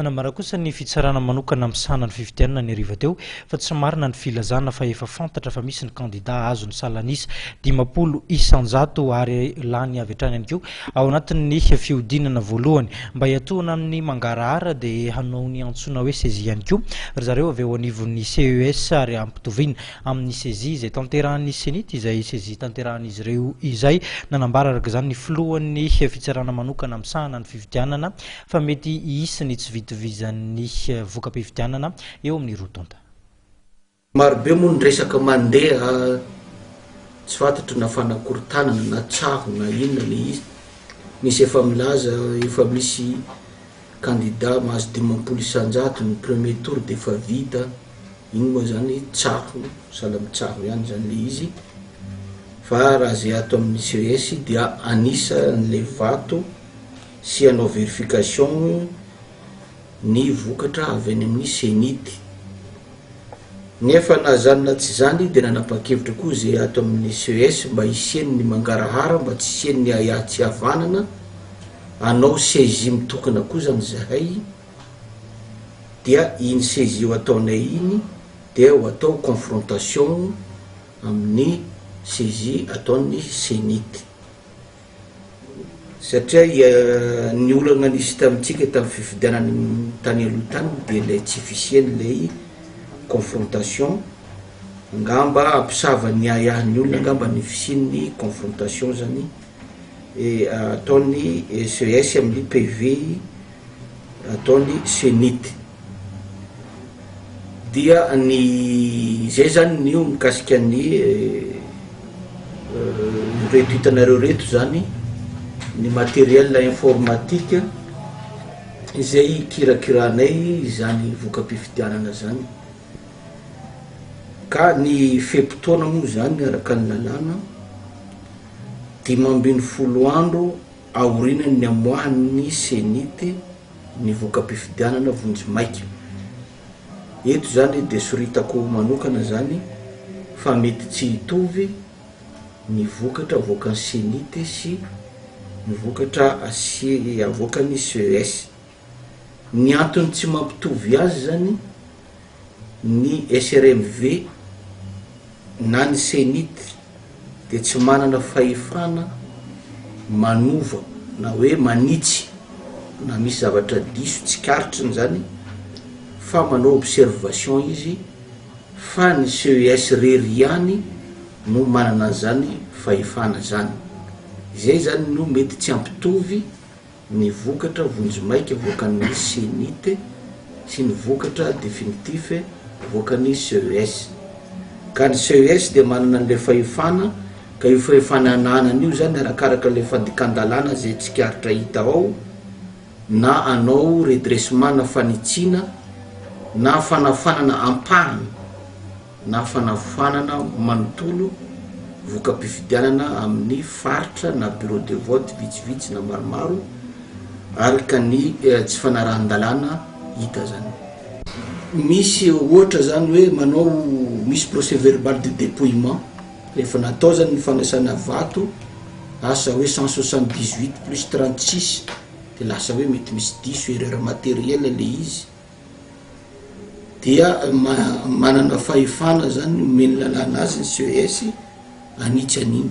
Nanambara kosa ny fitsarana manokana misahana ny fifidianana ny hariva teo fa tsy marina ny filazana fa efa fantatra fa misy ny kandida azo ny salan'isa 50% ary lany avy hatrany ihany koa ao anatin'ny fihodinana voalohany. Mba hiatohana amin'ny mangarahara dia hanao ny antsoina hoe saisie ihany koa ry zareo avy eo anivon'ny CES ary ampitoviana amin'ny saisie izay tanterahan'ny Cenit izay saisie tanterahan'izy ireo izay. Nanambara araka izany ny filohan'ny fitsarana manokana misahana ny fifidianana fa mety hisy ny tsy fitovizan'ny voka-pifidianana eo amin'ny roa tonta. Marobe moa ny resaka mandeha tsy fantatro na fanakorontanana na tsaho na inona le izy, misy efa milaza efa misy candidat mahazo 50% ny premier tour de efa vita, iny moa zany tsaho sahala amin'ny tsaho ihany zany le izy, fa raha zay ato amin'ny CES dia anisan'le vato sy hanao verification ny vokatra avy any amin'ny Cenit. Nefa na zany na tsy zany dia nanapa-kevitra koa ze ato amin'ny CES mba hisian'ny mangarahara mba tsy hisian'ny ahiahy tsy havanana, hanao saisie mitokana koa zany zahay dia iny saisie ho ataonay iny dia ho atao confrontation amin'ny saisie ataon'ny Cenit. Satria ny olana nisy tamintsika tamin'ny fifidianana tany aloha tany dia ilay tsy fisian'ilay confrontation, angamba hampisava ny ahiahin'ny olona angamba ny fisian'ny confrontation zany ataon'ny CES amin'ny PV ataon'ny Cenit. Dia ny zay zany ny mikasika ny ireto hitanareo reto zany ny matériel informatique izay hikirakiranay izany voka-pifidianana zany. Ka ny fe-potoana moa zany araka ny lalàna 15 andro aorianan'ny amoahan'ny Cenit ny voka-pifidianana vonjimaika. Eto izany dia soritako manokana izany fa mety tsy hitovy ny vokatra avoakan'ny Cenit sy ny vokatra avoakan'ny CES. Ny antony tsy mampitovy azy izany ny SRMV na ny Cenit dia tsy manana fahefana manova na hoe manitsy na misy zavatra diso tsikaritriny zany fa manao observation izy fa ny CES rery ihany no manana an'izany fahefana zany. Izay zany no mety tsy hampitovy ny vokatra vonjimaika avoakan'ny Cenit sy ny vokatra definitif avoakan'ny CES. Ka ny CES dia manana an'ilay fahefana, ka io fahefana ananany io zany arakaraka ilay fandikan-dalàna izay tsikaritra hita ao, na hanao redressement na fanitsiana na fanafanana ampahany na fanafoanana manontolo voka-pifidianana amin'ny faritra na bureau de vote vitsivitsy na maromaro araka ny tsy fanarahan-dalàna hita zany. Misy ohatra zany hoe manao misy procès verbal de dépouillement rehefa natao zany ny fanasana vato asa hoe 178 plus 36 de lasa hoe mety misy diso erreur matériel le izy. Dia manana fahefana zany omen'ny lalàna azy ny CES hanitsy an'iny.